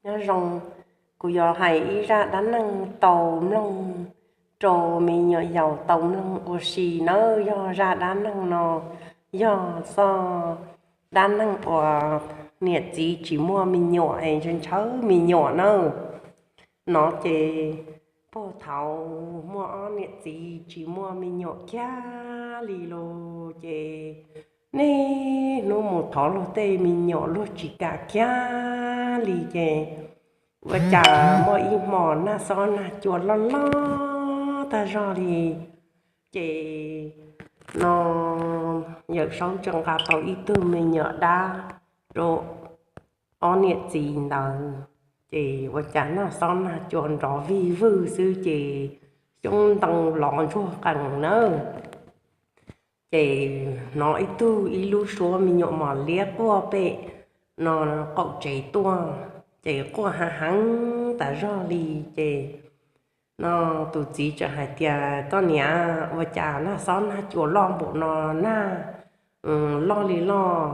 Nyob zoo, kuv yuav hais ib zaj dab neeg tau mloog rau me nyuam yaus tau mloog ua si nawb. Yog zaj dab neeg no yog txoj dab neeg uas niam txiv tsis muaj me nyuam es ntshaw ntshaw me nyuam nawb. No ces puag thaum muaj ob niam txiv tsis muaj me nyuam kiag li los ces niaj hnub mus thov luag tej me nyuam luag tsis kam kiag li ces ua cas muaj ib hmos nag xob nag cua loj loj tag zog li ces no Yawm Saub tseem nqa tau ib tug me nyuam dab rau ob niam txiv ntawd. Ces ua cas nag xob nag cua nrov vij vwg xwb ces xyoob ntoo lov ntsuag qees nawb. Ces hnov ib tug ib lub suab me nyuam mos liab quaj pem no qaum tsev tuaj, ces quaj hav heev tas zog li. Ces no tus txiv txawm hais tias, Koj niam, ua cas nag xob nag cua loj npaum no, nag loj li loj,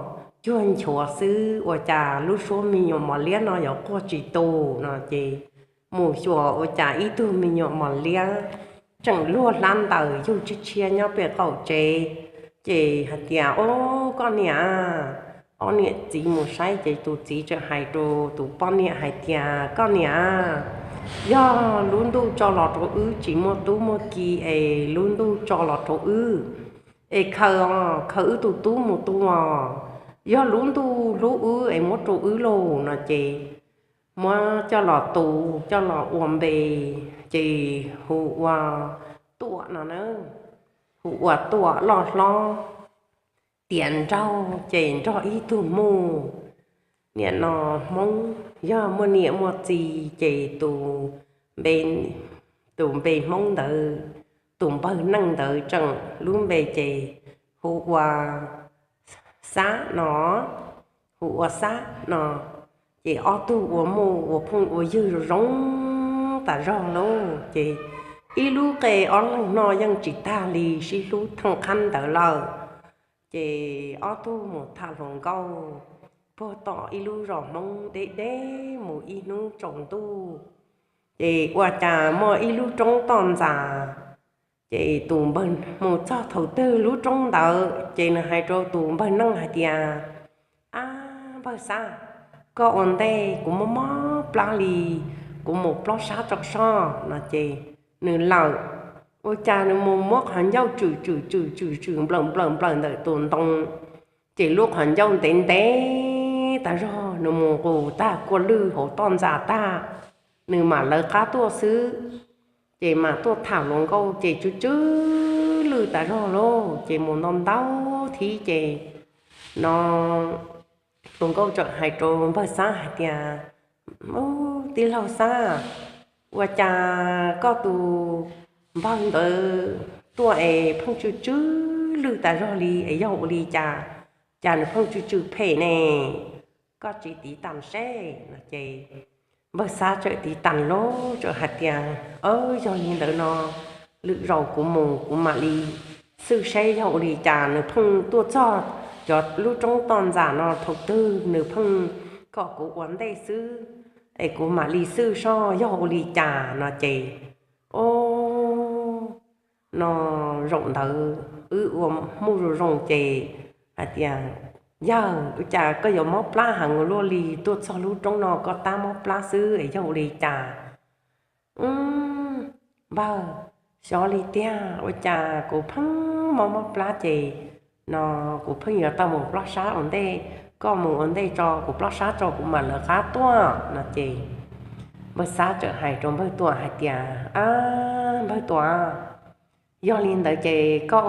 cuag nchuav xwb, ua cas lub suab me nyuam mos liab no yuav quaj tsis tu? No ces mus xyuas ua cas ib tug me nyuam mos liab tseem luag hlab ntaws yug tshiab tshiab nyob pem qaum tsev. Ces hais tias, Au, koj niam. Ob niam txiv mus saib ces tus txiv txawm hais rau tus poj niam hais tias, Koj niam, yog lub ntuj tso los rau wb tsis muaj tub muaj ki es lub ntuj tso los rau wb es khaws, khaws wb tus tub mus tu os. Yog lub ntuj hlub wb es muab rau wb lauj. No ces muab coj los tu, coj los ua npe, ces hu ua Tuam no na, hu ua Tuam loj hlob tiav nraug ces nrog ib tug muj. Niam no Hmoob yog muaj niam muaj txiv ces tus npe, tus npe Hmoob ntawd, tus npawg neej ntawd tseem lub npe ces hu ua Xab no, hu ua Xab no. Ces ob tug ua muj ua phooj ua ywg zoo tas zog lauj. Ces ib lub qe ob leeg no yeej tsis tag li, sib hlub theej qhab ntawd lawm. Ces ob tug mus tham hluas nkauj puag tom ib lub zos Hmoob deb deb mus ib hnub tsaus ntuj. Ces ua cas muaj ib lub roob toj ntxas, ces tus npawg mus txog thaum twg lub roob ntawd ces nws hais rau tus npawg neej hais tias, Ab npawg Xab, koj ua ntej, kuv mob mob plab li, kuv mus plob sab tso soj. No ces nws lawm. Ua cas nws mus muab qhov ncauj tswm tswm tswm tswm tswm nplawm nplawm nplawm ntawm tus ntoo, ces lub qhov ncauj ntev ntev tas zog, nws mus nqus tag kua lwj hauv toj ntxas tag, nws mam lawv qab tuaj xwb. Ces mam tuaj tham hluas nkauj ces tsw tsw lwj tas zog lauj. Ces mus ntau ntau thib ces no hluas nkauj txawm hais rau npawg Xab hais tias, Tij laug Xab, ua cas koj tus npawg ntawd tuaj es pheej tsw tsw lwj tas zog li es yog ua li cas, cas nws pheej tsw tsw phem ne? Koj tsis tiv tas seb. No ces npawg Xab txawm tiv tas lauj, txawm hais tias, Aw, yog li ntawd no lwm zaus kuv mus kuv mam li xwj seb yog ua li cas, nws pheej tuaj txog cov lub roob toj ntxas no thaum twg nws pheej kom kuv ua ntej xwb, es kuv mam li xwj soj yog ua li cas. No ces o no zaum ntawd wb ua muj zoo zoo ces hais tias, Yawg, ua cas koj yuav mob plab heev ua luaj li, tuaj txog lub roob no koj tab mob plab xwb es yog ua li cas? Npawg, xyov li tiag, ua cas kuv pheej mob mob plab ces no kuv pheej yuav tau mus plob sab ua ntej, koj mus ua ntej tso, kuv plob sab tso kuv mam lawv qab tuaj. No ces npawg Xab txawm hais rau npawg Tuam hais tias, Ab npawg Tuam, yog li ntawd ces koj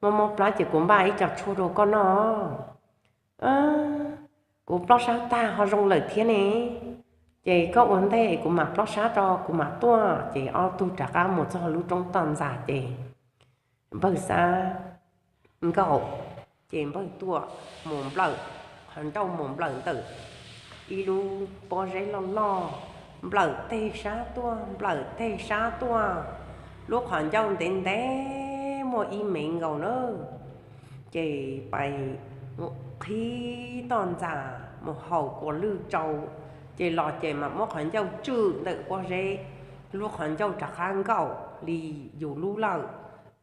mob mob plab ces kuv npaj ib co tshuaj rau koj noj. Kuv plob sab tag ho zoo lawm thiab ne, ces koj ua ntej kuv mam plob sab tso kuv mam tuaj. Ces ob tug rov qab mus txog lub roob toj ntxas ces npawg Xab nkaum, ces npawg Tuam mus nplawm qhov ncauj mus nplawm ntawm ib lub pob zeb loj loj, nplawm teg sab tuaj nplawm teg sab tuaj, lub qhov ncauj ntev ntev muaj ib mev nkaus na. Ces pais qhib toj ntxas mus haus kua lwj tsau, Ces los ces mam muab qhov ncauj tswm ntawm pob zeb, lub qhov ncauj rov qab nkaum li yus lub lawm.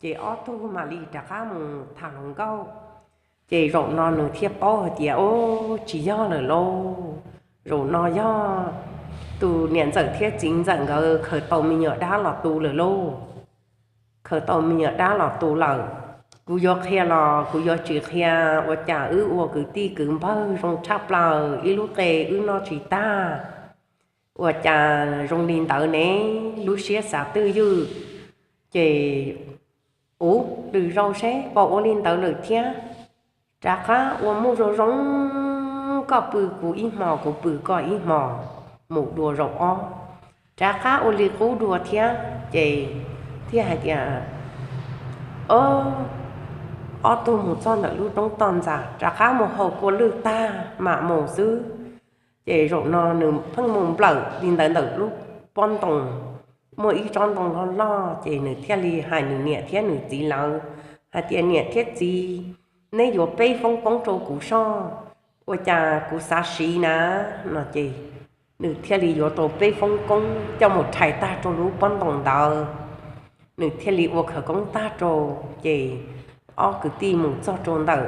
Ces ob tug mam li rov qab mus tham hluas nkauj. Ces zaum no nws thiaj paub hais tias, Ub, tsis yog lawm lauj, zaum no yog tus niam ntxawm thiab txiv ntxawm nkawd khaws tau me nyuam dab los tu lawm lauj. Khaws tau me nyuam dab los tu lawm. Kuv yuav qhia los kuv yuav tsis qhia, ua cas wb ua kwv tij kwv npawg zoo tshaj plaws, ib lub qe wb noj tsis tag. Ua cas zoo li ntawd ne? Lub siab xav twj ywm. Ces, Ub, lwm zaus seb pom ua li ntawd lawm thiab. Rov qab ua muaj zoo zoo, koj pw kuv ib hmos kuv pw koj ib hmos, mus dua zaum ob, rov qab ua li qub dua thiab. Ces thiaj hais tias, Ob, ob tug mus txog ntawm lub roob toj ntxas, rov qab mus haus kua lwj tag mam mus xwb. Ces zaum no nws pheej mus nplawm li ntawd ntawm lub pob ntoos, muaj ib tsob ntoo loj loj, ces nws thiaj li hais nws niam thiab nws txiv lawv hais tias, Niam thiab txiv, neb yuav peb foob koob rau kuv soj, ua cas kuv xav siv na? No ces nws thiaj li yuav tau peb foob koob coj mus rhais tag rau lub pob ntoos ntawd. Nws thiaj li ua khawv koob tag rau, ces ob kwv tij mus txog rau ntawm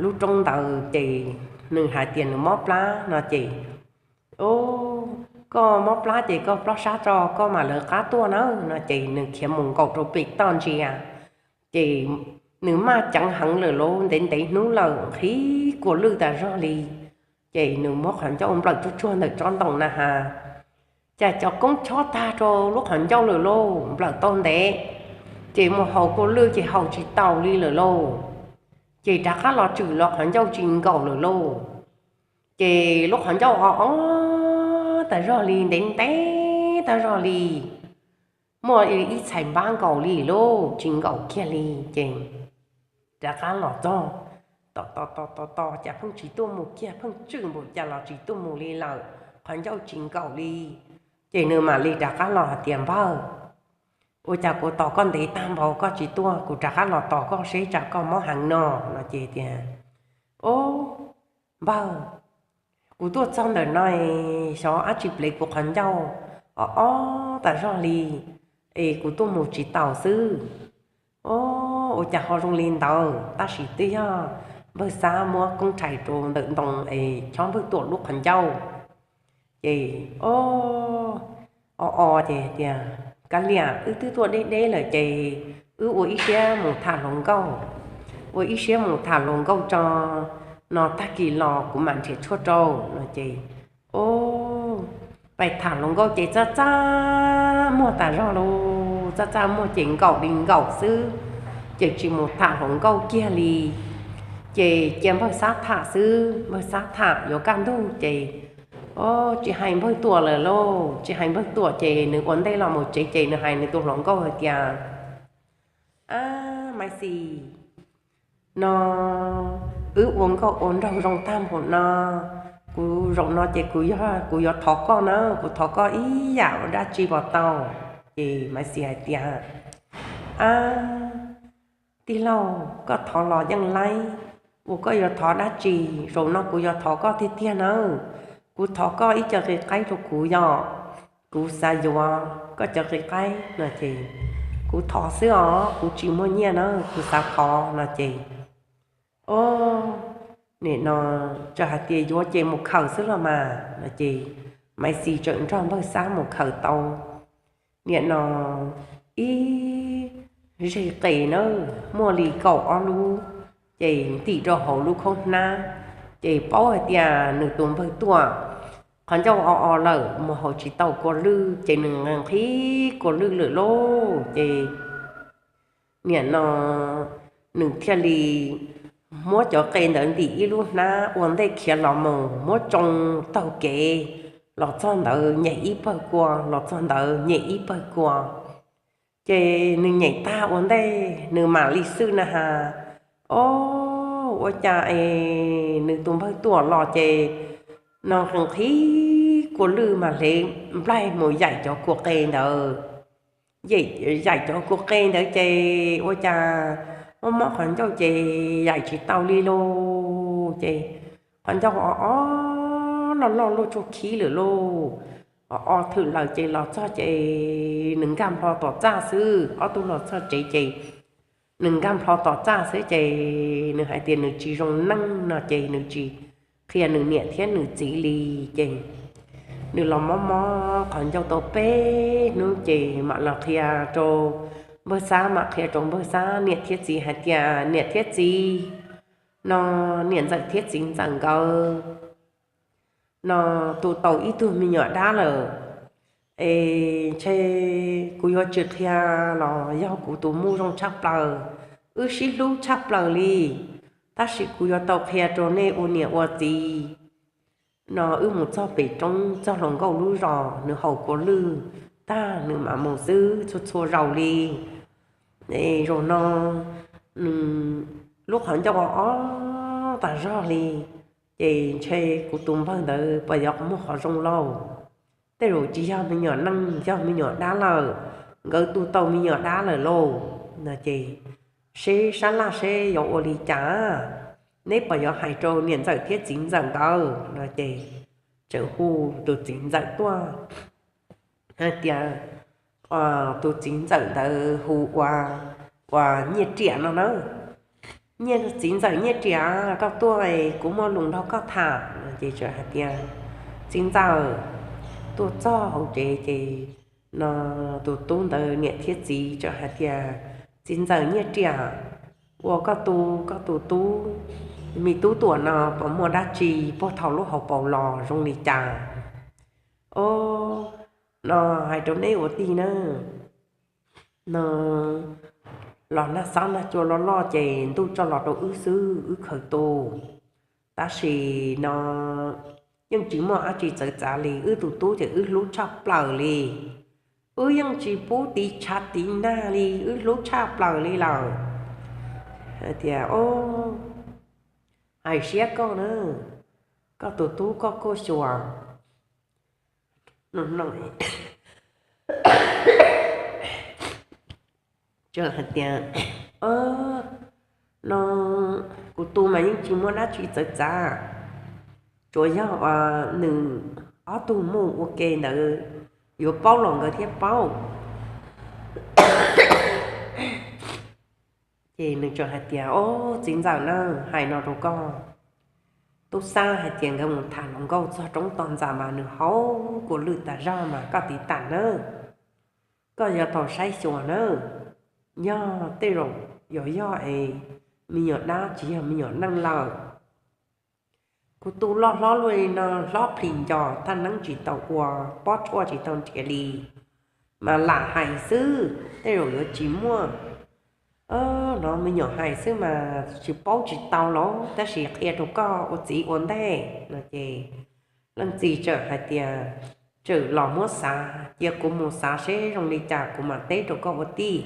lub roob ntawd ces nws hais tias nws mob plab no ces, Ub, koj mob plab ces koj plob sab tso, koj mam lawv qab tuaj na. No ces nws khiav mus nkaum rau pem toj ntsia, ces nws maj ceev heev lawm lauj, ntev ntev hnub lawm nqhis kua lwj tas zog li. Ces nws muab qhov ncauj nplawm tsuag tsuag ntawm tsob ntoo na has, cas cov koob chob tag rau lub qhov ncauj lawm lauj, nplawm tau ntev, ces mus haus kua lwj ces haus tsis taus li lawm lauj. Ces rov qab los tswm los qhov ncauj tsis nkaum lawm lauj. Ces lub qhov ncauj o o tas zog li, ntev ntev tas zog li, muaj ib txhais npab nkaus li lauj, tsis nkaum kiag li. Ces rov qab los txog, tos tos tos tos tos cas pheej tsis tuaj mus kiag, pheej tswm npaum cas los tsis tuaj mus li lawm, qhov ncauj tsis nkaum li. Ces nws mam li rov qab los hais tias, Npawg, ua cas kuv tos koj ntev tag npaum koj tsis tuaj, kuv rov qab los tos koj seb tsam koj mob heev no. No ces tias, Ob, npawg, kuv tuaj txog ntawm no es xyov dab tsi plev kuv qhov ncauj o o tas zog li, es kuv tuaj mus tsis taus xwb. Ob, ua cas ho zoo li ntawd, tab sis twb yog npawg Xab muab koob rhais rau ntawm ntoo es chob npawg Tuam lub qhov ncauj. Ces ob, o o ces tias, Kav liam, wb twb tuaj deb deb lawm ces wb ua ib siab mus tham hluas nkauj, ua ib siab mus tham hluas nkauj tso, no tag kis los kuv mam nrhiav tshuaj rau. No ces ob, pais tham hluas nkauj ces txaj txaj muag tas zog lauj, txaj txaj muag ces nkaum li nkaum xwb, ces tsis mus tham hluas nkauj kiag li. Ces cia npawg Xab tham xwb, npawg Xab tham yuav kaj ntug ces ob, tsis hais npawg Tuam lawm lauj, tsis hais npawg Tuam ces nws ua ntej los mus tsev ces nws hais nws tus hluas nkauj hais tias, Ab Maiv Xis, no wb ua nkauj ua nraug zoo tag npaum no, kuv zaum no ces kuv, kuv yuav thov koj na, kuv thov koj ib yam ua dab tsi puas tau? Ces Maiv Xis hais tias, Ab tij laug, koj thov los yeej laib, ua koj yuav thov dab tsi? Zaum no kuv yuav thov koj tiag tiag nawb, kuv thov koj ib co qe qaib rau kuv yom, kuv xav yuav koj cov qe qaib. No ces kuv thov xwb os, kuv tsis muaj nyiaj na, kuv xav thov. No ces ob, nim no txawm hais tias yuav ces mus khaws xwb los mas. No ces Maiv Xis txawm nrog npawg Xab mus khaws tau nim no ib zeg qe na, muaj li kaum ob lub, ces ntim rau hauv lub khaub hnab, ces paub hais tias nws tus npawg Tuam qhov ncauj o o lawm, mus haus tsis tau kua lwj ces nws nqhis kua lwj lawm lauj. Ces nim no nws thiaj li muab cov qe ntawd ntim ib lub hnab ua ntej khiav los mus, muab tsoo taug kev los txog ntawd nyem ib pawg kua, los txog ntawd nyem ib pawg kua. Ces nws nyem tag ua ntej nws mam li xwb na has, ob, ua cas es nws tus npawg Tuam los ces no nqhis kua lwj mas hle nplaig mus yaim cov kua qe ntawd. Yaim cov kua qe ntawd ces ua cas mob mob qhov ncauj ces yaim tsis tau li lauj. Ces qhov ncauj o o loj loj luaj tshuaj khib lawm lauj. Ob thwm lawm ces los txog ces nws nkag nplho tom txaj xwb, ob tug los txog tsev ces nws nkag nplho tom txaj xwb ces nws hais tias nws tsis zoo neej no ces nws tsis qhia nws niam thiab nws txiv li. Ces nws los mob mob qhov ncauj tau peb hnub ces mam los qhia rau npawg Xab, mam qhia rau npawg Xab niam thiab txiv hais tias niam thiab txiv, no niam ntxawm thiab txiv ntxawm nkawd no tu tau ib tug me nyuam dab lawm. Es ntshe kuv yuav tsis qhia los yog kuv tus muj zoo tshaj plaws, wb sib hlub tshaj plaws li. Tab sis kuv yuav tau qhia rau nej ua niam ua txiv no wb mus txog pem roob txog hluas nkauj lub zos, nws haus kua lwj tag nws mam mus xwb txhua txhua zaus li. Zaum no nws lub qhov ncauj o o tas zog li. Ces ntshe kuv tus npawg ntawd puas yuav muaj qhov zoo lauj? Tej zaum tsis yog me nyuam neej, yog me nyuam dab lawm, nkawd tu tau me nyuam dab lawm lauj. No ces seb sab laj seb yuav ua li cas, neb puas yuav hais rau niam ntxawm thiab txiv ntxawm nkawd? No ces txawm hu tus txiv ntxawm tuaj hais tias, tus txiv ntxawm ntawd hu ua, ua Nyiaj Riam no na. Nyiaj, txiv ntxawm Nyiaj Riam, koj tuaj kuv muaj lus nrog koj tham. Ces txawm hais tias, txiv ntxawm, tuaj txog hauv tsev ces no tus tub ntawd niam thiab txiv txawm hais tias, txiv ntxawm Nyiaj Riam, ua koj tu, koj tus tub, me tub Tuam no puas muaj dab tsi puag thaum lub hauv paus los zoo li cas? O, no hais rau neb ua tij na, no los nag xob nag cua loj loj ces ntuj tso los rau wb xwb wb khaws tu. Tab sis no yeej tsis muaj dab tsi txawv txav li, wb tus tub ces wb hlub tshaj plaws li. Wb yeej tsis pub tiv tshav tiv nag li, wb hlub tshaj plaws li lawm. Hais tias, o, hais siab koj na, koj tus tub koj kuj xyuas. Txawm hais tias, no kuv tu mas yeej tsis muaj dab tsi txawv txav, tsuas yog uas nws ob tug mus ua ke ntawd yuav paub los nkawd thiaj paub. Ces nws txawm hais tias, o, txiv ntxawm na, hais no rau koj, tub Xab hais tias nkawd mus tham hluas nkauj txog roob toj ntxas mas nws haus kua lwj tas zog mas koj tiv tam nawb. Koj yuav tau saib xyuas nawb, yog tej zaum yuav yog es me nyuam dab tsis yog me nyuam neej lawm. Kuv tu loj hlob luaj li no, hlob plhis ncos, thaj neeb tsis tau ua, pob tshuaj tsis tau nrhiav li, mas lam hais xwb tej zaum yuav tsis muaj. Hnov me nyuam hais xwb mas tsis paub tsis tau los, tab sis qhia rau koj ua txiv ua ntej no ces leej txiv txawm hais tias, txawm los muab xav, cia kuv mus xav seb zoo li cas kuv mam teb rau koj ua tij,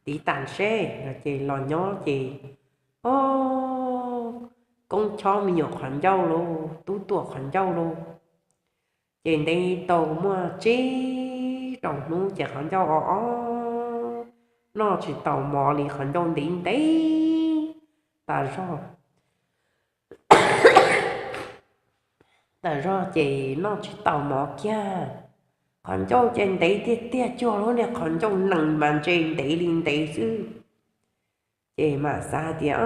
tiv tam seb no ces los nyob ces, o, koob chob me nyuam qhov ncauj lauj, tub Tuam qhov ncauj lauj. Ces ntev tau muaj tsib rau hnub ces qhov ncauj o o, noj tsis tau mov li, qhov ncauj ntev ntev tas zog, tas zog ces noj tsis tau mov kiag. Qhov ncauj ces ntev tiag tiag, cuag lub niag qhov ncauj nees mas ntse ntev li ntev xwb. Ces mam xav hais tias,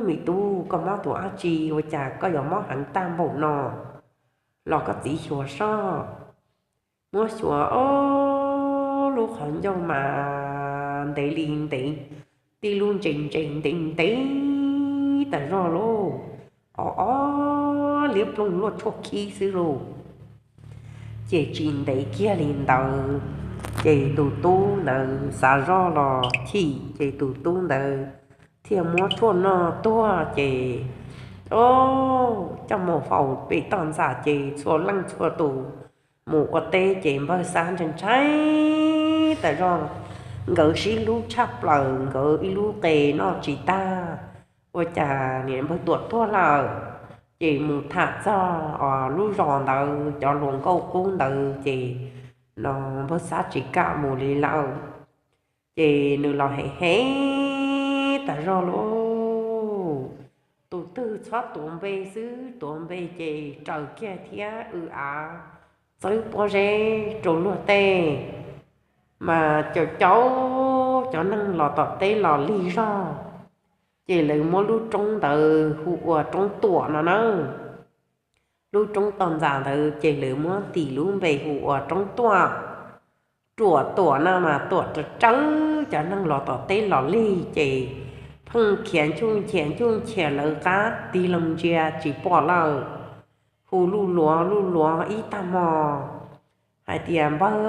me tub, koj mob tus dab tsi ua cas koj yuav mob heev tag npaum no? Los koj txiv xyuas soj. Muab xyuas, o, lub qhov ncauj mas ntev li ntev, tib lub ntse ntse ntev ntev tas zog lauj, o o, liab ploog luaj tshuaj khib xwb lauj. Ces tsis ntev kiag li ntawd, ces tus tub ntawd xav zoj los chim, ces tus tub ntawd thiaj muab tshuaj noj tuag ces, o, coj mus faus pem toj ntxas ces txhua leej txhua tus mus ua teb ces npawg Xab ntshai ntshai tas zog. Nkawd sib hlub tshaj plaws, nkawd ib lub qe noj tsis tag, ua cas niam npawg Tuam tuag lawm. Ces mus tham txog lub zos ntawd cov hluas nkauj qub ntawd ces no npawg Xab tsis kam mus li lawm. Ces nws los hem hem tas zog lauj. Tus twg txhob tuav npe xwb, tuav npe ces raws kiag thiab w av txawb pob zeb rau luag tej. Mas caum caum cov neeg los tom teb los lig zog, ces lawv muab lub roob ntawd hu ua Roob Tuam no na. Lub roob toj ntxas ntawd ces lawv muab tis lub npe hu ua Roob Tuam. Ruam Tuam no mas Tuam rawv rawv cov neeg los tom teb los lig ces pheej khiav ncuj nchias ncuj nchias lawv qab tig loo ntsia tsis pom lawm. Hu luj luav luj luav ib tag hmo hais tias, Npawg,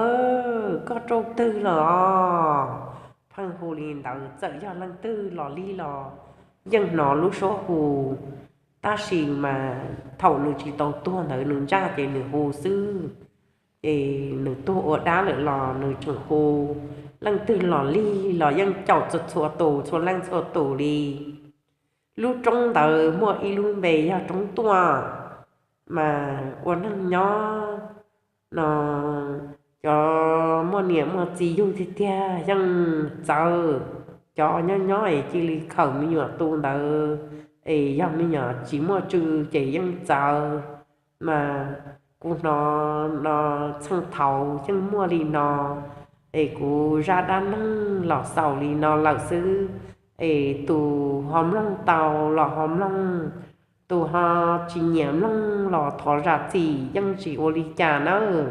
koj rau twg lawm os? Pheej hu li ntawd, txawm yog leej twg los lig los yeej hnov lub suab hu. Tab sis mas thaum nws tsis tau tuag ntawd nws ntsaj ces nws hu xwb, ces nws tuag ua dab lawm los nws tseem hu. Leej twg los lig los yeej caum txhua txhua tus, txhua leej txhua tus li. Lub roob ntawd muaj ib lub npe yog Roob Tuam, mas ua neeg nyob no, cov muaj niam muaj txiv yug tiag tiag yeej txawv. Cov nyob nyob es cia li khawm me nyuam tu ntawd, es yog me nyuam tsis muaj tsw ces yeej txawv. Mas kuv hnov no, txheej thaud yeej muaj li no, es kuv zaj dab neeg los xaus li no lawm xwb. Es tus ho mloog tau los ho mloog, tus ho tsis nyiam mloog los thov zam txim, yeej tsis ua li cas nawb.